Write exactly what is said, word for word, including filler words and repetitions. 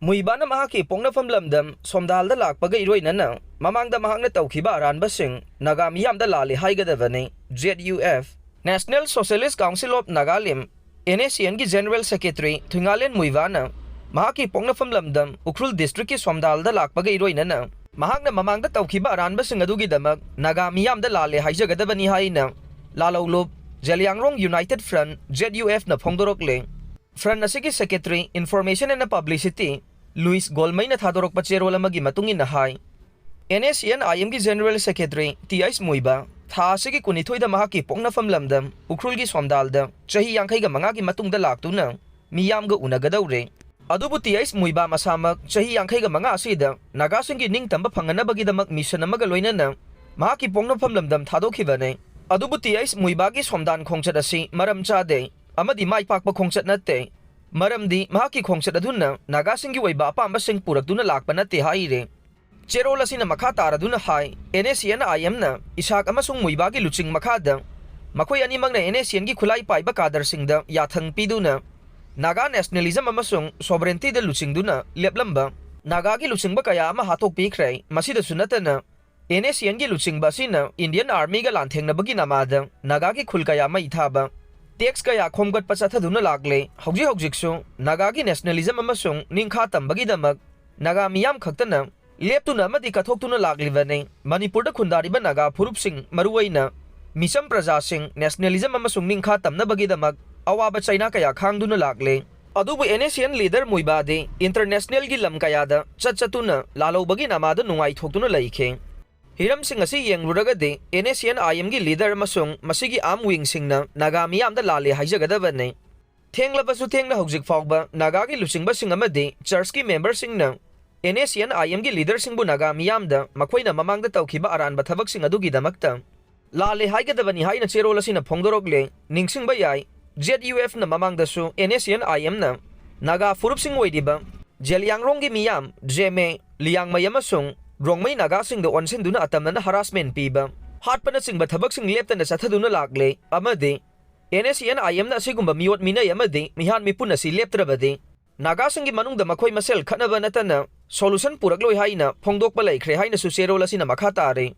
ꯃꯨꯏꯕꯥꯅ ꯃꯍꯥꯛꯀꯤ ꯄꯣꯛꯅꯐꯝ ꯂꯝꯗꯝ ꯁꯣꯝꯗꯥꯜꯗ ꯂꯥꯛꯄꯒ ꯏꯔꯣꯏꯅꯅ ꯃꯃꯥꯡꯗ ꯃꯍꯥꯛꯅ ꯇꯧꯈꯤꯕ ꯑꯔꯥꯟꯕꯁꯤꯡ ꯅꯥꯒꯥ ꯃꯤꯌꯥꯝꯗ ꯂꯥꯜꯂꯦ ꯍꯥꯏꯒꯗꯕꯅꯤ꯫ Z U F, National Socialist Council of Nagalim, N S C N ꯒꯤ General Secretary ꯊꯨꯏꯉꯥꯂꯦꯟ ꯃꯨꯏꯕꯥꯅ ꯃꯍꯥꯛꯀꯤ ꯄꯣꯛꯅꯐꯝ ꯂꯝꯗꯝ ꯎꯈ꯭ꯔꯨꯜ district ꯀꯤ ꯁꯣꯝꯗꯥꯜꯗ ꯂꯥꯛꯄꯒ ꯏꯔꯣꯏꯅꯅ ꯃꯍꯥꯛꯅ ꯃꯃꯥꯡꯗ ꯇꯧꯈꯤꯕ ꯑꯔꯥꯟꯕꯁꯤꯡ ꯑꯗꯨꯒꯤꯗꯃꯛ ꯅꯥꯒꯥ ꯃꯤꯌꯥꯝꯗ ꯂꯥꯜꯂꯦ ꯍꯥꯏꯖꯒꯗꯕꯅꯤ ꯍꯥꯏꯅ ꯂꯥꯂꯧꯂꯨꯞ Zeliangrong United Front, Z U F ꯅ ꯐꯣꯡꯗꯣꯔꯛꯂꯦ꯫ Front ꯑꯁꯤꯒꯤ Secretary Information and Publicity Louis ꯒꯣꯜꯃꯩꯅ ꯊꯥꯗꯣꯔꯛꯄ ꯆꯦꯔꯣꯜ ꯑꯃꯒꯤ ꯃꯇꯨꯡ ꯏꯟꯅ ꯍꯥꯏ, N S C N I M ꯒꯤ General Secretary T H Muivah ꯊꯥ ꯑꯁꯤꯒꯤ ꯀꯨꯟꯅꯤꯊꯣꯏꯗ ꯃꯍꯥꯛꯀꯤ ꯄꯣꯛꯅꯐꯝ ꯂꯝꯗꯝ ꯎꯈ꯭ꯔꯨꯜꯒꯤ ꯁꯣꯝꯗꯥꯜꯗ ꯆꯍꯤ ꯌꯥꯡꯈꯩꯒ ꯃꯉꯥꯒꯤ ꯃꯇꯨꯡꯗ ꯂꯥꯛꯇꯨꯅ ꯃꯤꯌꯥꯝꯒ ꯎꯅꯒꯗꯧꯔꯦ꯫ ꯑꯗꯨꯕꯨ ꯇꯤ ꯑꯩꯆ ꯃꯨꯏꯕꯥ ꯃꯁꯥꯃꯛ ꯆꯍꯤ ꯌꯥꯡꯈꯩꯒ ꯃꯉꯥ ꯑꯁꯤꯗ ꯅꯥꯒꯥꯁꯤꯡꯒꯤ ꯅꯤꯡꯇꯝꯕ ꯐꯪꯅꯅꯕꯒꯤꯗꯃꯛ mission ꯑꯃꯒ ꯂꯣꯏꯅꯅ ꯃꯍꯥꯛꯀꯤ ꯄꯣꯛꯅꯐꯝ ꯂꯝꯗꯝ ꯊꯥꯗꯣꯛꯈꯤꯕꯅꯤ꯫ ꯑꯗꯨꯕꯨ ꯇꯤ ꯑꯩꯆ ꯃꯨꯏꯕꯥꯒꯤ ꯁꯣꯝꯗꯥꯟ ꯈꯣꯡꯆꯠ ꯑꯁꯤ ꯃꯔꯝ ꯆꯥꯗꯦ ꯑꯃꯗꯤ ꯃꯥꯏ ꯄꯥꯛꯄ ꯈꯣꯡꯆꯠ ꯅꯠꯇꯦ꯫ ꯃꯔꯝꯗꯤ ꯃꯍꯥꯛꯀꯤ ꯈꯣꯡꯆꯠ ꯑꯗꯨꯅ ꯅꯥꯒꯥꯁꯤꯡꯒꯤ ꯑꯣꯏꯕ ꯑꯄꯥꯝꯕꯁꯤꯡ ꯄꯨꯔꯛꯇꯨꯅ ꯂꯥꯛꯄ ꯅꯠꯇꯦ ꯍꯥꯏꯔꯤ꯫ ꯆꯦꯔꯣꯜ ꯑꯁꯤꯅ ꯃꯈꯥ ꯇꯥꯔꯗꯨꯅ ꯍꯥꯏ, N S C N I M ꯅ ꯏꯁꯥꯛ ꯑꯃꯁꯨꯡ ꯃꯨꯏꯕꯥꯒꯤ ꯂꯨꯆꯤꯡ ꯃꯈꯥꯗ ꯃꯈꯣꯏ ꯑꯅꯤꯃꯛꯅ N S C N ꯒꯤ ꯈꯨꯠꯂꯥꯏ ꯄꯥꯏꯕ ꯀꯥꯗꯔꯁꯤꯡꯗ ꯌꯥꯊꯪ ꯄꯤꯗꯨꯅ ꯅꯥꯒꯥ nationalism ꯑꯃꯁꯨꯡ sovereignty ꯗ ꯂꯨꯆꯤꯡꯗꯨꯅ ꯂꯦꯞꯂꯝꯕ ꯅꯥꯒꯥꯒꯤ ꯂꯨꯆꯤꯡꯕ ꯀꯌꯥ ꯑꯃ ꯍꯥꯠꯇꯣꯛꯄꯤꯈ꯭ꯔꯦ꯫ ꯃꯁꯤꯗꯁꯨ ꯅꯠꯇꯅ, N S C N ꯒꯤ ꯂꯨꯆꯤꯡꯕ ꯑꯁꯤꯅ Indian Army ꯒ ꯂꯥꯟꯊꯦꯡꯅꯕꯒꯤ ꯅꯃꯥꯗ ꯅꯥꯒꯥꯒꯤ ꯈꯨꯜ ꯀꯌꯥ ꯃꯩ ꯊꯥꯕ, tax ꯀꯌꯥ ꯈꯣꯝꯒꯠꯄ ꯆꯠꯊꯗꯨꯅ ꯂꯥꯛꯂꯦ꯫ ꯍꯧꯖꯤꯛ ꯍꯧꯖꯤꯛꯁꯨ ꯅꯥꯒꯥꯒꯤ nationalism ꯑꯃꯁꯨꯡ ꯅꯤꯡꯈꯥ ꯇꯝꯕꯒꯤꯗꯃꯛ ꯅꯥꯒꯥ ꯃꯤꯌꯥꯝ ꯈꯛꯇꯅ ꯂꯦꯞꯇꯨꯅ ꯑꯃꯗꯤ ꯀꯠꯊꯣꯛꯇꯨꯅ ꯂꯥꯛꯂꯤꯕꯅꯤ꯫ ꯃꯅꯤꯄꯨꯔꯗ ꯈꯨꯟꯗꯥꯔꯤꯕ ꯅꯥꯒꯥ ꯐꯨꯔꯨꯞꯁꯤꯡ, ꯃꯔꯨꯑꯣꯏꯅ ꯃꯤꯆꯝ ꯄ꯭ꯔꯖꯥꯁꯤꯡ, nationalism ꯑꯃꯁꯨꯡ ꯅꯤꯡꯈꯥ ꯇꯝꯅꯕꯒꯤꯗꯃꯛ ꯑꯋꯥꯕ ꯆꯩꯅꯥ ꯀꯌꯥ ꯈꯥꯡꯗꯨꯅ ꯂꯥꯛꯂꯦ꯫ ꯑꯗꯨꯕꯨ N S C N leader ꯃꯨꯏꯕꯥꯗꯤ international ꯒꯤ ꯂꯝ ꯀꯌꯥꯗ ꯆꯠ ꯆꯠꯇꯨꯅ ꯂꯥꯜꯍꯧꯕꯒꯤ ꯅꯃꯥꯗ ꯅꯨꯡꯉꯥꯏꯊꯣꯛꯇꯨꯅ ꯂꯩꯈꯤ꯫ ꯍꯤꯔꯝꯁꯤꯡ ꯑꯁꯤ ꯌꯦꯡꯂꯨꯔꯒꯗꯤ N S C N I M ꯒꯤ leader ꯑꯃꯁꯨꯡ ꯃꯁꯤꯒꯤ arm wing ꯁꯤꯡꯅ ꯅꯥꯒꯥ ꯃꯤꯌꯥꯝꯗ ꯂꯥꯜꯂꯦ ꯍꯥꯏꯖꯒꯗꯕꯅꯤ꯫ ꯊꯦꯡꯂꯕꯁꯨ ꯊꯦꯡꯅ ꯍꯧꯖꯤꯛ ꯐꯥꯎꯕ ꯅꯥꯒꯥꯒꯤ ꯂꯨꯆꯤꯡꯕꯁꯤꯡ ꯑꯃꯗꯤ church ꯀꯤ member ꯁꯤꯡꯅ N S C N I M ꯒꯤ leader ꯁꯤꯡꯕꯨ ꯅꯥꯒꯥ ꯃꯤꯌꯥꯝꯗ ꯃꯈꯣꯏꯅ ꯃꯃꯥꯡꯗ ꯇꯧꯈꯤꯕ ꯑꯔꯥꯟꯕ ꯊꯕꯛꯁꯤꯡ ꯑꯗꯨꯒꯤꯗꯃꯛꯇ ꯂꯥꯜꯂꯦ ꯍꯥꯏꯒꯗꯕꯅꯤ ꯍꯥꯏꯅ ꯆꯦꯔꯣꯜ ꯑꯁꯤꯅ ꯐꯣꯡꯗꯣꯔꯛꯂꯦ꯫ ꯅꯤꯡꯁꯤꯡꯕ ꯌꯥꯏ, ꯖꯦꯠ ꯌꯨ ꯑꯦꯐ ꯅ ꯃꯃꯥꯡꯗꯁꯨ N S C N I M ꯅ ꯅꯥꯒꯥ ꯐꯨꯔꯨꯞꯁꯤꯡ ꯑꯣꯏꯔꯤꯕ ꯖꯦꯂꯤꯌꯥꯡꯔꯣꯡꯒꯤ ꯃꯤꯌꯥꯝ, ꯖꯦꯃꯦ, ꯂꯤꯌꯥꯡꯃꯩ ꯑꯃꯁꯨꯡ ꯔꯣꯡꯃꯩ ꯅꯥꯒꯥꯁꯤꯡꯗ ꯑꯣꯟꯁꯤꯟꯗꯨꯅ ꯑꯇꯝꯅꯅ harassment ꯄꯤꯕ, ꯍꯥꯠꯄꯅꯆꯤꯡꯕ ꯊꯕꯛꯁꯤꯡ ꯂꯦꯞꯇꯅ ꯆꯠꯊꯗꯨꯅ ꯂꯥꯛꯂꯦ ꯑꯃꯗꯤ N S C N I M ꯅ ꯑꯁꯤꯒꯨꯝꯕ ꯃꯤꯑꯣꯠ ꯃꯤꯅꯩ ꯑꯃꯗꯤ ꯃꯤꯍꯥꯠ ꯃꯤꯄꯨꯟ ꯑꯁꯤ ꯂꯦꯞꯇ꯭ꯔꯕꯗꯤ ꯅꯥꯒꯥꯁꯤꯡꯒꯤ ꯃꯅꯨꯡꯗ ꯃꯈꯣꯏ ꯃꯁꯦꯜ ꯈꯠꯅꯕ ꯅꯠꯇꯅ solution ꯄꯨꯔꯛꯂꯣꯏ ꯍꯥꯏꯅ ꯐꯣꯡꯗꯣꯛꯄ ꯂꯩꯈ꯭ꯔꯦ ꯍꯥꯏꯅꯁꯨ ꯆꯦꯔꯣꯜ ꯑꯁꯤꯅ ꯃꯈꯥ ꯇꯥꯔꯤ꯫